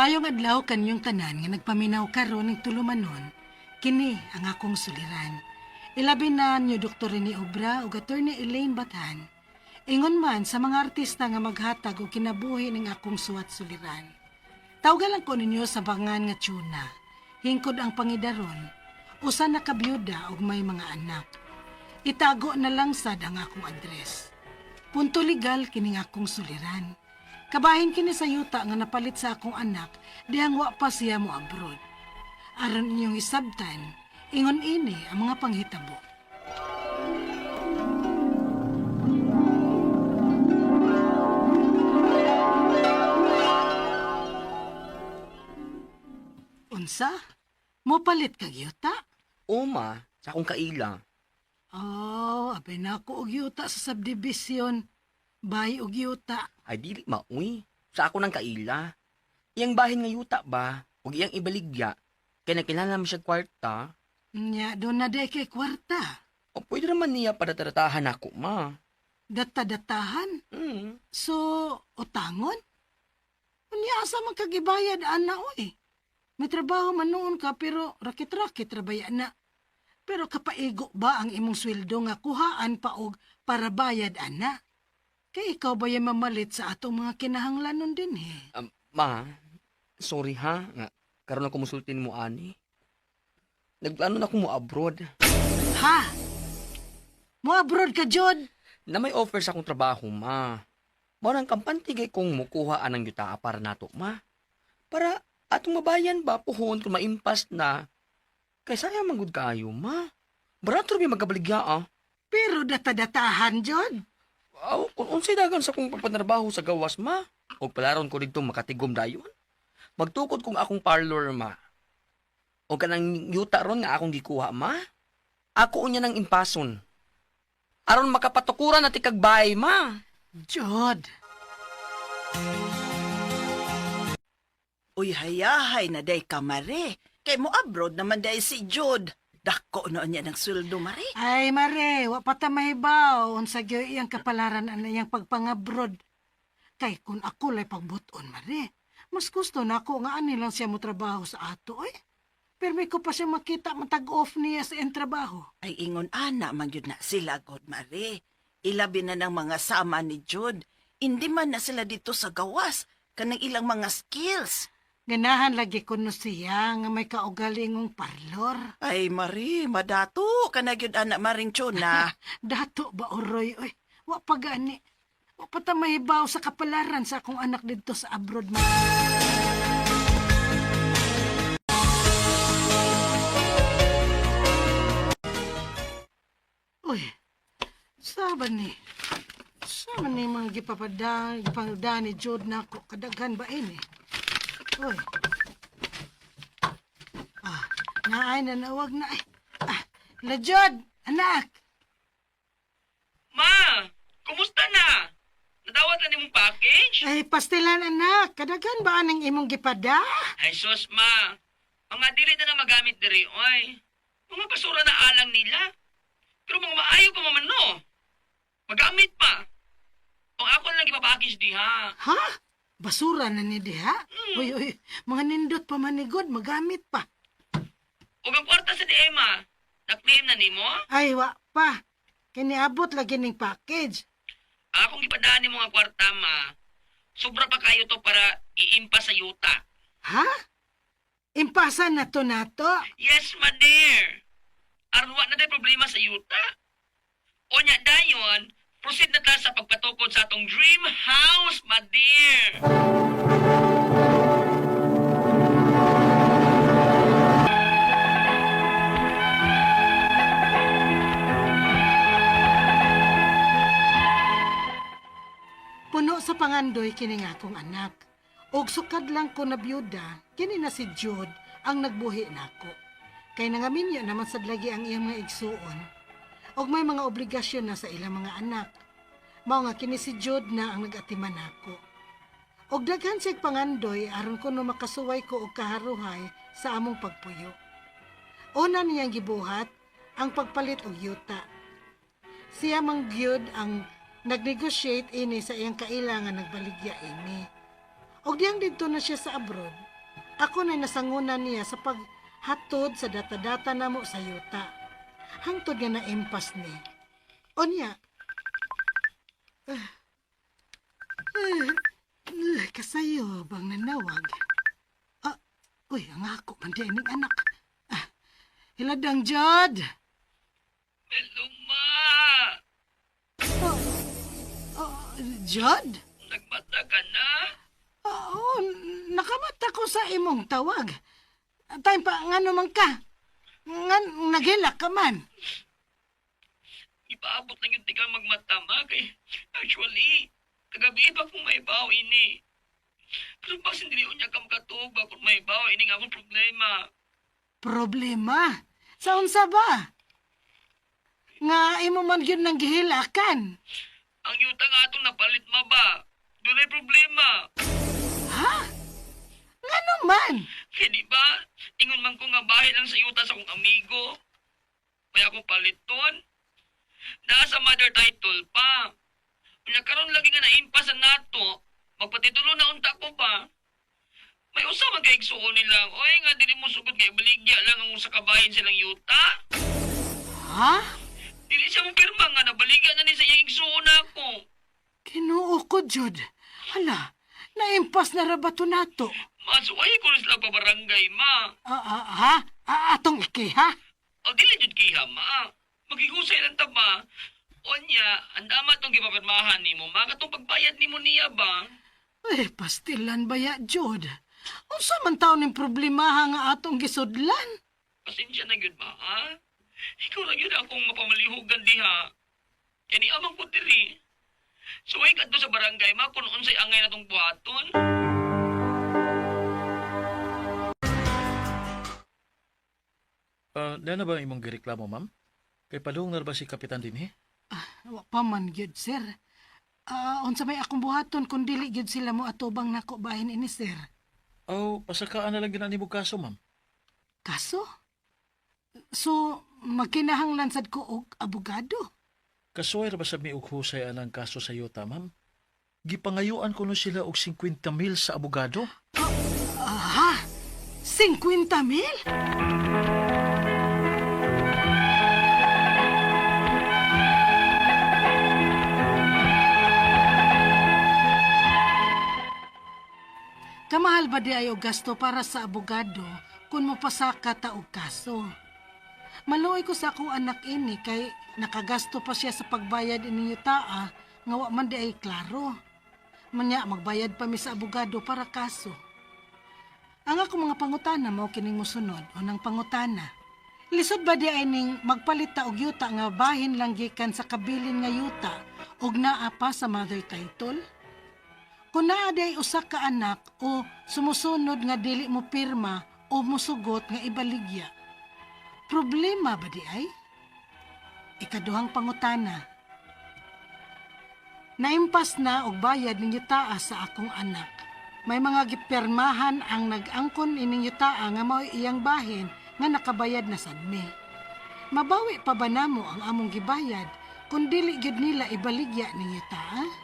Mayong adlaw kanyong tanan nga nagpaminaw karon ning tulumanon, kini ang akong suliran. Ilabi na niyo Dr. Rene Obra ug Attorney Elaine Bathan. Ingon man sa mga artista nga maghatag og kinabuhi ning akong suwat suliran. Tawgan lang ko ninyo sa bangan nga tuna. Hingkod ang pangidaron, usa na kabiyuda ug may mga anak. Itago na lang sad ang akong address. Punto legal kining akong suliran. Kabahin kini sa yuta nga napalit sa akong anak dihang wa pa siya mo abroad. Aron inyong isabtan, ingon ini ang mga panghitabo. Unsa? Mopalit kag yuta? O ma, sa akong kaila. Oh, abay na ako og yuta sa subdivision. Bay og yuta. Ay dili ma, uy. Sa ako ng kaila. Iyang bahin nga yuta ba? Ug iyang ibaligya. Kaya nakilala mo siya kwarta. Nya, doon na day kay kwarta. O pwede naman niya padataratahan ako, ma. Data-datahan. Mm. So, utangon? Unya, asa man kagibayad, ana, oy. May trabaho man noon ka, pero rakit-rakit rabaya na. Pero kapaigo ba ang imong sweldo nga kuhaan pa og para bayad, ana? Kay ikaw ba yung mamalit sa atong mga kinahanglanon din, eh? Ma, sorry ha. Nga, karon ako musultin mo, ani. Nagplano na ako mo abroad. Ha? Mo abroad ka, Jod? Na may offer sa akong trabaho, ma. Mao nang kampante kay kung mukuha anang yuta para nato, ma. Para atong mabayan ba puhon kung maimpas na. Kay sayang man gud kaayo, ma. Barato ra magkabaligya ah. Pero data-datahan, Jod. Aw, kung unsay dagan sa akong pagpanarbaho sa gawas, ma. Og palaron ko didto makatigom dayon. Magtukod kong akong parlor, ma. O kanang yuta ron nga akong gikuha, ma. Ako unya ng impason. Aron makapatukuran na tikag bahay, ma. Jod. Uy, hayahay na day ka, Mare. Kay mo abroad naman day si Jude. Dako noon niya ng sweldo, Mare. Ay, mare, wa pa ta mahibaw unsa gyud iyang kapalaran ana iyang pagpangabrod. Kay kun ako lay pagbuton, mare, mas gusto na ako nga ani lang siya mo trabaho sa ato, oy. Pero may ko pa siya makita matag off niya sa iyang trabaho. Ay ingon ana man gyud na sila god, Mare. Ilabi na ng mga sama ni Jude. Hindi man na sila dito sa gawas kanang ilang mga skills. Ganahan lagi ko no siya nga may kaugalingong parlor. Ay, Mare, madato ka na gyud ana maring tuna. Dato ba oroy, oy. Wa pa gani. Wa pa ta mahibaw sa kapalaran sa akong anak didto sa abroad, ma. Uy, saba ni. Saba ni mga gipapada, gipapada ni Jod na ako. Kadaghan ba ini? Uy. Ah, naay na nawag na ay. Ah, la Jod, anak. Ma, kumusta na? Nadawat na nimong package? Ay, pastilan anak, kadaghan ba anang imong gipada? Ay sus, ma. Mga dili na na magamit diri, oy. Mga basura na alang nila. Pero mga maayo pa man no. Magamit pa. O ako na lang ipapackage diha. Ha? Basura na ni diha? Uy, uy, mga nindot pa manigod, magamit pa. Ug ang kwarta sa di ma. Na-claim na nimo? Ay, wa pa. Kiniabot lagi ning package. Akong gipadaan nimo nga kwarta, ma. Sobra pa kayo to para iimpa sa yuta. Ha? Impasa na to nato. Yes, ma dear. Aron wa na day problema sa yuta. Onya dayon, proceed na ta sa pagpatukod sa atong dream house, ma dear. Puno sa pangandoy kini nga akong anak. Og sukad lang ko na biyuda, kini na si Jude ang nagbuhi nako. Kay nangaminyo naman sad lagi ang iyang mga igsuon. Og may mga obligasyon na sa ilang mga anak. Mao nga kini si Jude na ang nagatiman nako. Og daghan siyag pangandoy aron kuno makasuway ko og kaharuhay sa among pagpuyo. Una niyang gibuhat ang pagpalit og yuta. Siya mang gyud ang nagnegotiate ini sa iyang kaila nga nagbaligya ini. Og diyang didto na siya sa abroad, Ako na nasangunan niya sa paghatod sa data-data namo sa yuta. Hangtod nga na-impas ni. Unya. Kasayo bang nanawag? Ah, uy, ang ako man di ning anak. Ah, hiladang Jod. Hello, ma! Oh, oh, Jod? Nagmata ka na? Oo, nakamata ko sa imong tawag. Time pa, ngano man ka? Ngan, naghilak ka man. Ipaabot lang yung tigang magmata, ma. Kay, actually, kagabi pa kung may baw ini. Pero basin dili unya ka makatuog ba kung may baw ini nga akong problema. Problema? Sa unsa ba? Nga imo man gyud nang gihilakan. Ang yuta nga atong napalit ma ba? Dunay problema. Ha? Ngano man? Kaya di ba, ingon man ko nga bahay lang sa yuta sa akong amigo. Kaya akong paliton. Naa sa mother title pa. Unya karon lagi nga naimpas ang nato, magpatitulo na unta ko pa. May usa man kay igsuon nilang, oy nga dili mo sugod kay baligya lang ang usa ka bahin silang yuta. Ha? Dili siya mo pirma nga nabaligya na ni sa iyang igsuon nako. Kinuo ko, Jod. Hala, naimpas na ra ba to nato? Masuway ko rin sila pa barangay, ma. Ah, ah, ha? Ah, atong ikiha? O dili jud kiha, ma. Magigusay lang ta ba? Onya, ang dama tong gipapirmahan nimo, ma katong pagbayad nimo niya ba? Eh, pastilan ba ya, Jod? Unsa man taon ning problemaha nga atong gisudlan? Pasensya na gyud ma, ha? Ikaw ra gyud akong mapamalihugan diha. Kay ni amang ko diri. Suway kadto sa barangay ma kung unsay angay na tong buhaton. Ah, na na ba imong gireklamo, ma'am? Kay padung na ba si Kapitan dinhi? Ah, wa pa man gyud, sir. Ah, unsa may akong buhaton kung dili gyud sila mo atubang nako bahin ini, sir. Oh, pasakaan na lang ginani mo kaso, ma'am. Kaso? So, magkinahanglan sad ko og abogado. Kasuway ra ba sa mi og husay anang kaso sa yuta, ma'am? Gipangayuan ko no sila og 50 mil sa abogado. Aha! 50 mil? Kamahal ba di ay og gasto para sa abogado kung mopasaka ta og kaso? Maluoy ko sa akong anak ini kay nakagasto pa siya sa pagbayad ining yutaa nga wa man di ay klaro. Manya magbayad pa mi sa abogado para kaso. Ang ako mga pangutana mao kining mosunod unang pangutana. Lisod ba di ay ning magpalit ta og yuta nga bahin lang gikan sa kabilin nga yuta og naa pa sa mother title? Kung naa di ay usa ka anak o sumusunod nga dili mo pirma o musugot nga ibaligya. Problema ba di ay? Ikaduhang pangutana. Naimpas na og bayad ning yutaa sa akong anak. May mga gipirmahan ang nag-angkon ining yutaa nga mao'y iyang bahin nga nakabayad na sad mi. Mabawi pa ba namo ang among gibayad kung dili gyud nila ibaligya ning yutaa?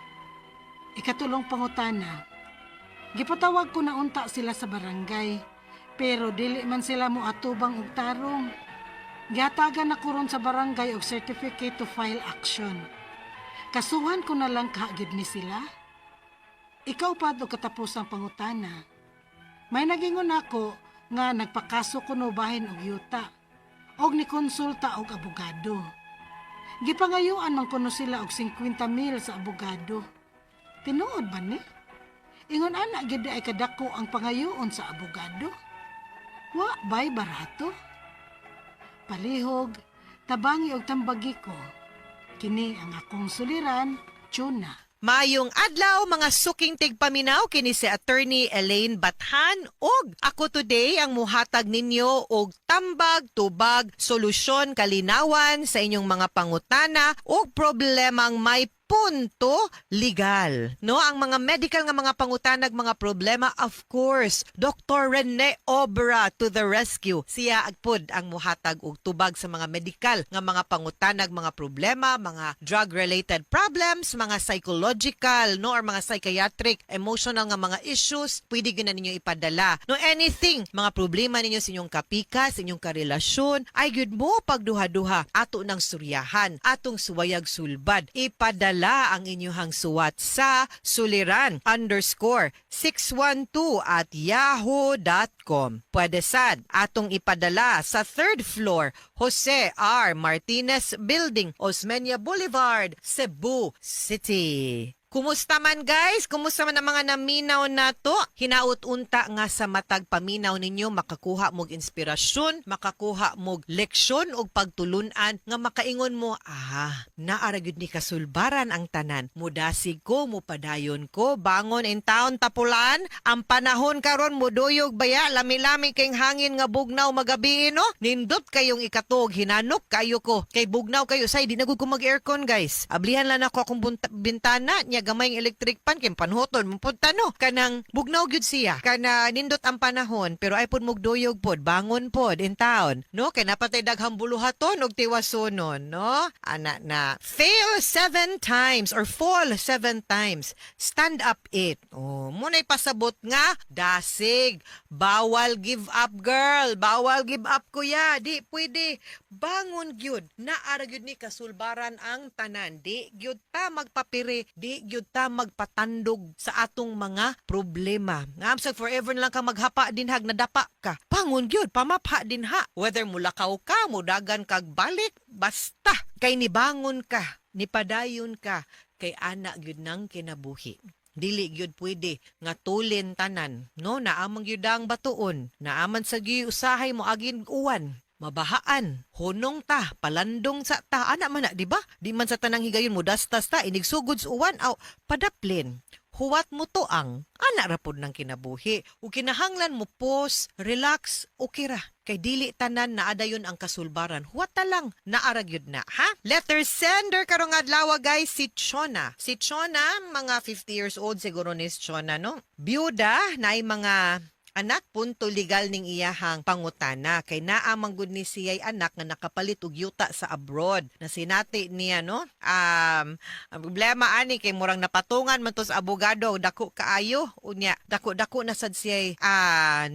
Ikatulong pangutana. Gipatawag ko na unta sila sa barangay, pero dili man sila mo atubang og tarong. Gihatagan na ko ron sa barangay og certificate to file action. Kasuhan ko na lang kaagid ni sila. Ikaw pa do katapos ang pangutana. May nagingon ako nga nagpakaso ko no bahin og yuta og nikonsulta og abogado. Gipangayuan man kuno sila og 50 mil sa abogado. Tinuod ba ni? Ingon ana gyud ay kadako ang pangayoon sa abogado. Wa bay barato? Palihog, tabangi og tambagi ko. Kini ang akong suliran, tuna. Mayong adlaw mga suking tigpaminaw kini si Attorney Elaine Bathan ug ako today ang muhatag ninyo og tambag, tubag, solusyon, kalinawan sa inyong mga pangutana ug problemang may Punto legal. No, ang mga medical nga mga pangutanag, mga problema, of course, Dr. Rene Obra to the rescue. Siya agpud ang muhatag og tubag sa mga medical nga mga pangutanag, mga problema, mga drug-related problems, mga psychological, no, or mga psychiatric, emotional nga mga issues, pwede gyud na ninyo ipadala. No, anything, mga problema ninyo sa inyong kapika, sa inyong karelasyon, ay gyud mo pagduha-duha ato ng suryahan, atong suwayag sulbad. Ipadala ang inyong suwat sa suliran_612@yahoo.com. Pwede sad atong ipadala sa third floor, Jose R. Martinez Building, Osmeña Boulevard, Cebu City. Kumusta man, guys? Kumusta man ang mga naminaw nato? Hinaut unta nga sa matag paminaw ninyo makakuha mog inspirasyon, makakuha mog leksyon og pagtulunan nga makaingon mo, "Ah, naa ra gyud ni kasulbaran ang tanan. Mudasig ko, mupadayon ko, bangon in town tapulan, ang panahon karon muduyog baya, lami-lami kay hangin nga bugnaw magabi, no? Nindot kayong ikatog, hinanok kayo ko. Kay bugnaw kayo say di na gud ko mag-aircon, guys. Ablihan lang ako akong bintana nya gamay ang electric pan kay panhuton mo punta, no. Kanang bugnaw gyud siya. Kana nindot ang panahon pero ay pud mugduyog pod, bangon pod in town, no? Kay napatay daghang buluhaton og tiwasonon, no? Ana na. Fail seven times or fall seven times. Stand up eight. Oh, muna'y pasabot nga dasig. Bawal give up, girl. Bawal give up, kuya. Di pwede. Bangon gyud. Naa ra gyud ni kasulbaran ang tanan. Di gyud ta magpapiri, di gyud ta magpatandog sa atong mga problema. Nga forever na lang ka maghapa dinhag nadapa ka. Bangon gyud, pamapha dinha. Whether mulakaw ka, mudagan kag balik, basta kay nibangon ka, nipadayon ka, kay ana gyud nang kinabuhi. Dili gyud pwede nga tulin tanan, no? Naamang gyud ang batuon, naaman sa gyud usahay mo agin uwan, mabahaan, hunong ta, palandong sa ta, ana man na, di ba? Di man sa tanang higayon mo dastas ta, inigsugod sa uwan, aw, padaplin. Huwat mo to ang, ana ra pod ng kinabuhi. O kinahanglan mo pause, relax, okay ra. Kay dili tanan na adayon ang kasulbaran. Huwat ta lang, naa ra gyud na, ha? Letter sender karong adlaw, guys, si Chona. Si Chona, mga 50 years old siguro ni si Chona, no? Byuda, naay mga anak. Punto legal ning iyahang pangutana kay naa man gud ni siya'y anak nga nakapalit og yuta sa abroad na sinati niya, no? Ang problema ani kay murang napatungan man to sa abogado, dako kaayo. Unya dako dako na sad siya'y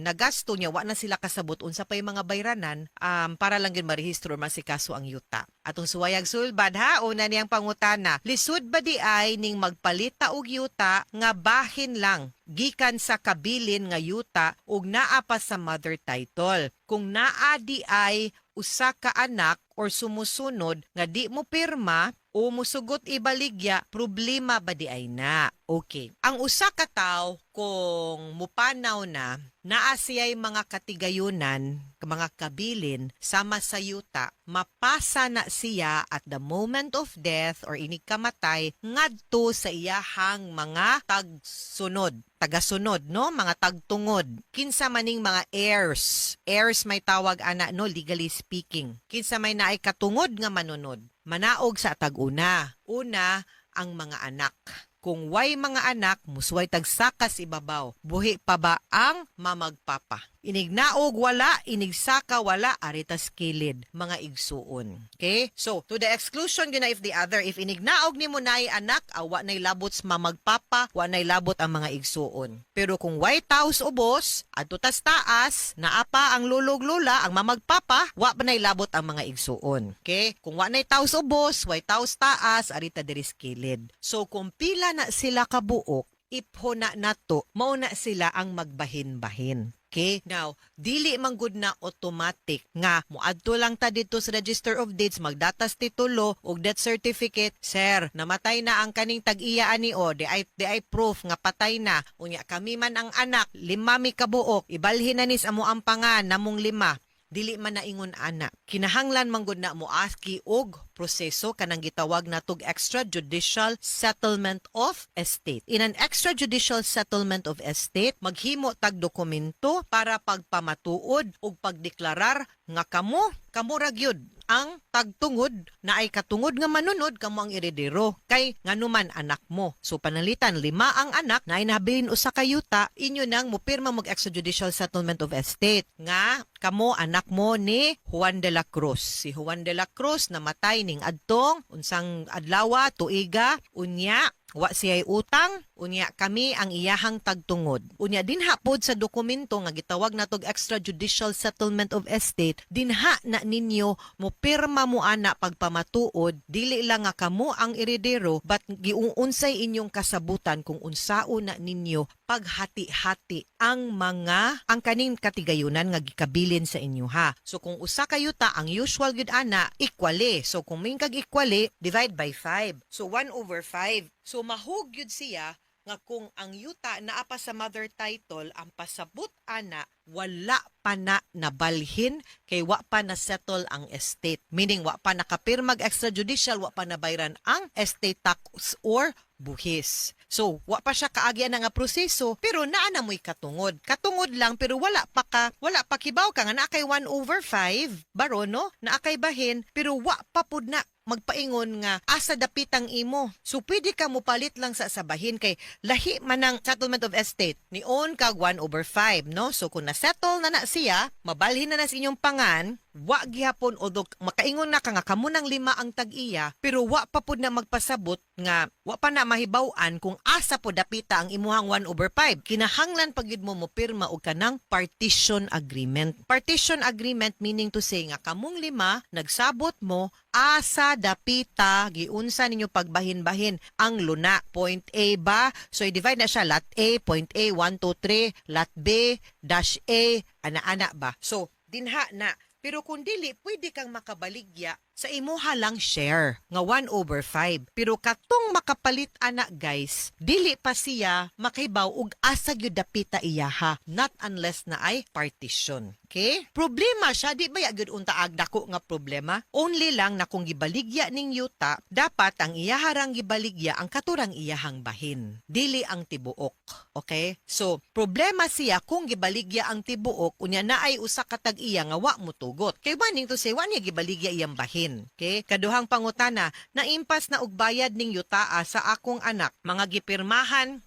nagasto niya, wa na sila kasabot unsa pay mga bayranan para lang gyud marehistro man si kaso ang yuta. Atong suwayag sulbad, ha. Una niyang pangutana, lisod ba di ay ning magpalita og yuta nga bahin lang gikan sa kabilin nga yuta ug naa pa sa mother title? Kung naa di ay usa ka anak or sumusunod nga di mo pirma o musugot ibaligya, problema ba di ay na? Okay. Ang usa ka tawo kung mupanaw na, naa siya'y mga katigayunan, mga kabilin sama sa yuta, mapasa na siya at the moment of death or inig kamatay ngadto sa iyahang mga tagsunod, tagasunod, no? Mga tagtungod. Kinsa maning mga heirs? Heirs may tawag ana, no, legally speaking. Kinsa may naay katungod nga manunod? Manaog sa tag-una. Una, ang mga anak. Kung way mga anak, musuway tagsakas ibabaw. Buhi pa ba ang mamagpapa? Inignaog wala, inigsaka wala, aritas kilid, mga igsuon. Okay? So, to the exclusion gyud na if the other, if inignaog nimo naay anak, awa nay labot sa mamagpapa, wa nay labot ang mga igsuon. Pero kung way taos ubos, adto tas taas, naa pa ang lulog lula, ang mamagpapa, wa pa nay labot ang mga igsuon. Okay? Kung wa nay taos ubos, way taos taas, arita diri sa kilid. So, kung pila na sila kabuok, ipho na nato, mao na sila ang magbahin-bahin. Okay? Now, dili man gud na automatic nga muadto lang ta dito sa Register of Deeds, magdatas titulo ug death certificate, "Sir, namatay na ang kaning tag-iya ani o di ay proof nga patay na. Unya kami man ang anak, lima mi kabuok, ibalhin na nis amo ang pangan namong lima." Dili man naingon ana. Kinahanglan man gud na mo aski og proseso kanang gitawag natog extrajudicial settlement of estate. In an extrajudicial settlement of estate, maghimo tag dokumento para pagpamatuod ug pagdeklarar nga kamo, kamo ra gyud ang tagtungod na ay katungod nga manunod, kamo ang eredero kay nganuman anak mo. So panalitan lima ang anak na ay nabilin usa ka yuta, inyo nang mupirma mag extrajudicial settlement of estate nga kamo anak mo ni Juan de la Cruz. Si Juan de la Cruz namatay ning adtong unsang adlawa, tuiga, unya wa siya'y utang, unya kami ang iyahang tagtungod. Unya dinha pod sa dokumento nga gitawag natog extrajudicial settlement of estate, dinha na ninyo mo pirma mo ana pagpamatuod dili lang nga kamo ang eredero, but giunsay inyong kasabutan kung unsaon na ninyo paghati-hati ang mga ang kaning katigayunan nga gikabilin sa inyo ha. So kung usa kayo ta, ang usual gyud ana equally. So kung may kag equally, divide by 5. So 1 over 5. So mahug gyud siya nga kung ang yuta naa pa sa mother title, ang pasabot ana wala pa na nabalhin kay wa pa na settle ang estate. Meaning wa pa nakapirmag extrajudicial, wa pa nabayran ang estate tax or buhis. So, wa pa siya kaagi na nga proseso, pero naa na mo'y katungod. Katungod lang, pero wala pa kibaw ka nga naa kay 1 over 5, baro no? Naa kay bahin, pero wa pa pud na magpaingon nga asa dapitang imo. So pwede ka mopalit lang sa bahin kay lahi man ang settlement of estate. Nion kag 1 over 5, no? So kung na-settle na na siya, mabalhin na na sa inyong pangan, wa gihapon, although makaingon na ka nga kamo ng lima ang tag-iya, pero wa pa pud na magpasabot nga wa pa na mahibaw-an kung asa po dapita ang imuhang 1 over 5. Kinahanglan pag yun mo mopirma og kanang partition agreement. Partition agreement meaning to say nga kamong lima nagsabot mo asa dapita, giunsa ninyo pagbahin-bahin ang luna. Point A ba? So i-divide na siya, lot A, point A, 1, 2, 3, lot B, dash A, ana-ana ba? So dinha na. Pero kung dili, pwede kang makabaligya sa imuha lang share nga 1 over 5. Pero katong makapalit ana guys, dili pa siya makahibaw og asa gyud dapita iyaha, not unless na ay partition. Okay? Problema siya, di ba ya gyud unta ag dako nga problema? Only lang na kung gibaligya ning yuta, dapat ang iyaharang gibaligya ang katurang iyahang bahin. Dili ang tibuok. Okay? So, problema siya kung gibaligya ang tibuok, unya naay usa ka tag-iya nga wa motugot. Kay meaning to say wa niya gibaligya iyang bahin. Okay? Kaduhang pangutana, naimpas na og bayad ning yutaa sa akong anak. Mga gipirmahan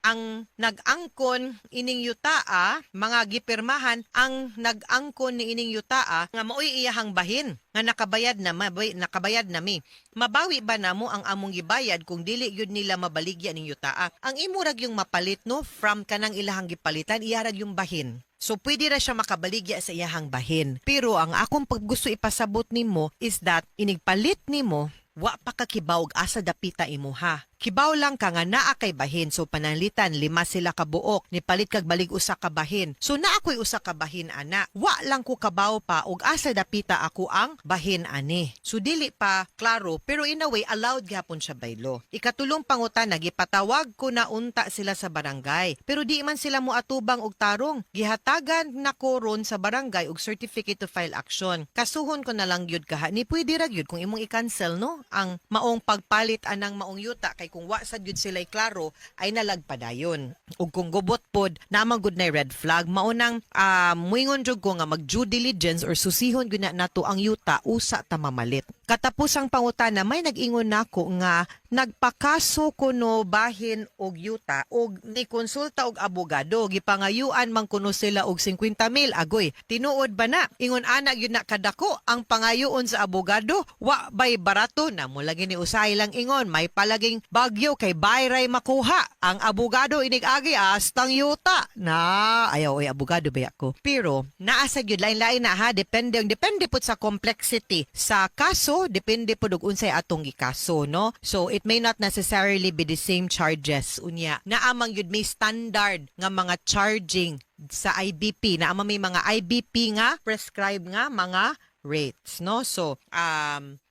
ang nag-angkon ining yutaa, mga gipirmahan ang nag-angkon ni ining yutaa nga maoy iyahang bahin nga nakabayad na nakabayad na mi. Mabawi ba namo ang among gibayad kung dili gyud nila mabaligya ning yutaa? Ang imo ra yung mapalit no from kanang ilahang gipalitan, iya ra yung bahin. So pwede ra siya makabaligya sa iyahang bahin. Pero ang akong paggusto ipasabot nimo is that inigpalit nimo, wa pa ka kibaw og asa dapita imuha. Kibaw lang ka nga naa kay bahin. So pananglitan lima sila ka buok, nipalit kag balig usa ka bahin. So naa ko'y usa ka bahin ana. Wa lang ko kabaw pa og asa dapita ako ang bahin ani. So dili pa klaro, pero in a way allowed gihapon siya by law. Ikatulong pangutana, gipatawag ko na unta sila sa barangay. Pero di man sila moatubang og tarong. Gihatagan na ko ron sa barangay og certificate to file action. Kasuhon ko na lang gyud kaha. Ni pwede ra gyud kung imong i-cancel no ang maong pagpalit anang maong yuta, kay kung wa sad gyud sila'y klaro ay nalagpadayon. Ug kung gubot pod naman gud na red flag, mao nang muingon jud ko nga mag due diligence or susihon gyud na nato ang yuta usa ta mamalit. Katapusang pangutana, may nag-ingon nako nga nagpakaso kuno bahin og yuta og ni konsulta og abogado, gipangayuan man kuno sila og 50 mil. Agoy, tinuod ba na ingon ana gyud na kadako ang pangayoon sa abogado? Wa bay barato na mo lagi ni usay lang ingon may palaging bagyo kay bayray makuha ang abogado inig-agi astang yuta na. Ayaw oy, abogado ba ko, pero naa sa gyud lain-lain na ha, depende depende pud sa complexity sa kaso, depende pud og unsay atong gikaso no. So it may not necessarily be the same charges. Unya naa man gyud may standard nga mga charging sa IBP, naa man may mga IBP nga prescribe nga mga rates no. So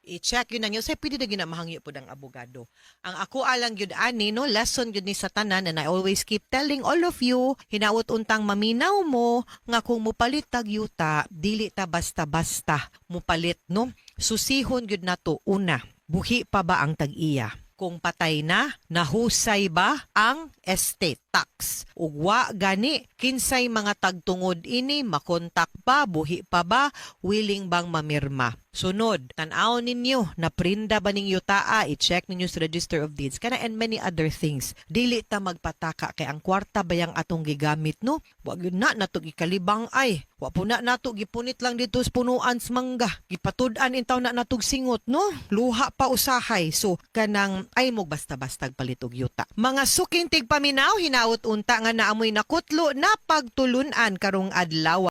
i-check yun na nyo say pwede na gyud na mahangyo pod ang abogado. Ang ako alang gyud ani no, lesson gyud ni sa tanan, and I always keep telling all of you, hinaot untang maminaw mo nga kung mupalit tag yuta, dili ta basta-basta mupalit no. Susihon gyud nato una, buhi pa ba ang tag-iya? Kung patay na, nahusay ba ang estate tax? Ug wa gani, kinsay mga tagtungod ini, makontak ba, buhi pa ba, willing bang mamirma? Sunod, tan-aw ninyo na prinda ba ning yutaa, i-check ninyo sa Register of Deeds kana and many other things. Dili ta magpataka kay ang kwarta bayang atong gigamit, no? Wa gyud na nato gikalibang ay. Wa po na nato gipunit lang dito sa punuan sa mangga. Gipatud-an intaw na natog singot, no? Luha pa usahay. So kanang ay mo basta-basta palit og yuta. Mga suking tigpaminaw, hinaot unta nga naamoy nakutlo na pagtulunan karong adlaw.